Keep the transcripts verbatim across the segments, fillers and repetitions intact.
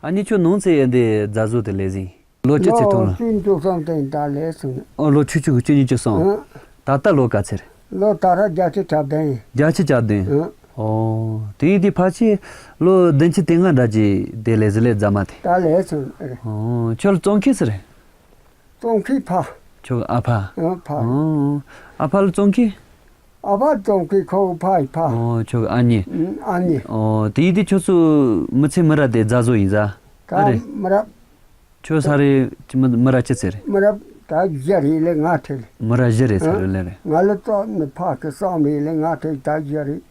ཨ་ནི་ཁྱོད་ནང་ཚེ་ཡ་འདི་རྫ་བཟོ་དེ་ལས་ཟིན། ལོ་ཆི་ཚེ་ཐོན་ལ། ལོ་བཅུ་བཅུ་གསུམ་སྟེང་ད་ལས་སོང་། ཨོ་ལོ་ཆུ་ཆུ་གི་བཅུ་གཉིས་བཅུ་གསུམ། ཨང་། ད་ལྟ་ལོ་ག་ཚེ་རེད། ལོ་ད་ར་བརྒྱད་ཅུ་གྱ་བདུན་ཡིན། བརྒྱད་ཅུ་གྱ་བདུན། ཨང་། ཨོ། དེ་ཡིན་དུས་ཕལ་ཆེར་ལོ་བདུན་ཅུ་དེ་ལྔ་འདྲ་ཅིག་དེ་ལས་ཟིན་ལས་རྫ་མ་དེ། ད་ལས་སོང་རེད། ཨོ་ཁྱོད་ལ་བཙོང་མཁན་སུ་རེད། བཙོང་མཁན་ཕ། ཁྱོད་ཨ་ཕ། ཨང་ཕ། ཨོ། ཨ་ཕ་ལ་བཙོང་མཁན། ཨ་ཕ་བཙོང་མཁན་ཁོ་ཕ་ཡི་ཕ། ཨོ་ཁྱོད་ཨ་མྱེས། ཨང་ཨ་མྱེས། ཨོ་དེ་ཡིན་དུས་ཁྱོད་ཚོ་མི་ཚེ་མི་ར་དེ་རྫ་བཟོ་ཡིན་ཟ། ད་ཨ་རེད། མི་རབས། ཁྱོད་ས་རེ་ཅི་མི་མི་ར་ཅི་ཚེ་རེད། མི་རབས་ད་བཞི་རེད་ལས་ང་ཐེ་ལེ། མི་ར་བཞི་རེད་ས་རེ་ལས་རེད། ང་ལ་ཙོག་ནི་ཕ་གི་བསམ་རེད་ལས་ང་ཐེ་ད་བཞི་རེད།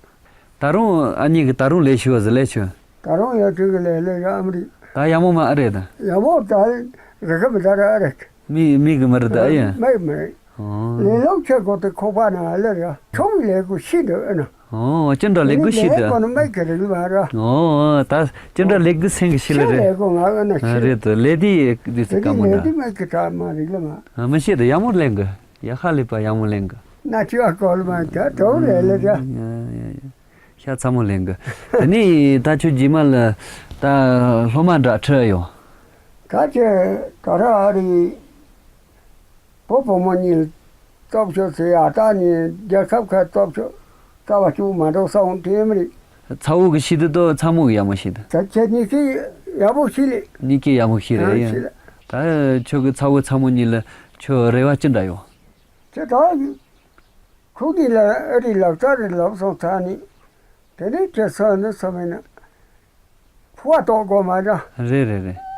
ད་རུང་ཨ་མྱེས་གི་ད་རུང་ལས་ཞུ་བ་ཟི་ལས་ཆོ། ད་རུང་ཡ་ཁྲི་གི་ལས་ལས་ར་ཨམ་རི། ད་ཡ་མོ་མ་ཨ་རེད་ད། ཡ་མོ་ད་རི་གི་མི་ད་ར་ཨ་རེད། མི་མི་གི་མི་རེད་ད་ཡ། མི་མི་རེད། ཨོ། ལས་ལོག་ཆེ་གོ་དེ་ཁོག་པ་ན་ལེ་ར་ཆུང་ལས་གོ་ཤི་འདུག་ཨ་ན། ཨོ་ཅི་འདྲ་ལས་གོ་ཤི་ལས་འདུག་གོ་ན་མི་གི་རིག་མ་ར། ཨོ་ད་ཅི་འདྲ་ལས་གོ་སེང་གི་ཤི་ལེ་ཆུང་རེད། ལས་གོ་ང་ཨ་ན་ཤི། རེད་དུ་ལས་དེ་དེ་ཚེ་ཀ་མོ་ལས་ད། དེ་མི་གི་ད་མ་རིག་ལ་མ། མི་ཤེས་དུ་ཡ་མོ་ལེན་གི། ཡ་ཧ་ལས་པ་ཡ་མོ་ལེན་གི། ན་ཆུ་ཨ་གོ་ལ་མ་ད་དོ་ལས་ལེ་ར། ཤ་ཚ་མོ་ལེན་གི། དེ་ནི་ད་ཁྱོད་རྗེས་མ་ལ་ད་སློབ་མ་འདྲ་ཁྲིད་ཡོང་། ད་ཁྱེད་ད་ར་ཨ་རི་བུ་བུ་མོ་གཉིས་སྟོབས་ཤོག་ཟེར་ཡ་ད་ནི་རྒྱལ་ཁབ་ཁ་སྟོབས་ཤོག་རྩ་བ་བཅུག་མ་འགྲོ་ས་འོང་དེ་མི་རིགས། ཚ་བོ་གི་ཤི་དུ་དོ་ཚ་མོ་གི་ཡ་མོ་ཤི་དུ། ད་ཁྱེད་གཉིས་ཀྱིས་ཡག་པོ་ཤི་ལེ། གཉིས་ཀྱིས་ཡ་མོ་ཤི་རེད་ཨ་ཡ། ཤི་ལེ། ད་ཁྱོད་ཀྱི་ཚ་བོ་ཚ་མོ་གཉིས་ལ་ཁྱོད་རེ་བ་ཅི་འདྲ་ཡོད། ཁྱེད་ད་ཁུ་གི་ལ་ཨ་རི་ལག་རྩལ་རེ་ལབ་སོང་ཚ་ནི། དེ་ནས་ཁྱེད་སོ་ནི་སོ་མིན་ན། ཕུ་བ་ཏོག་གོ་མ་འདྲ། རེད་རེད་རེད།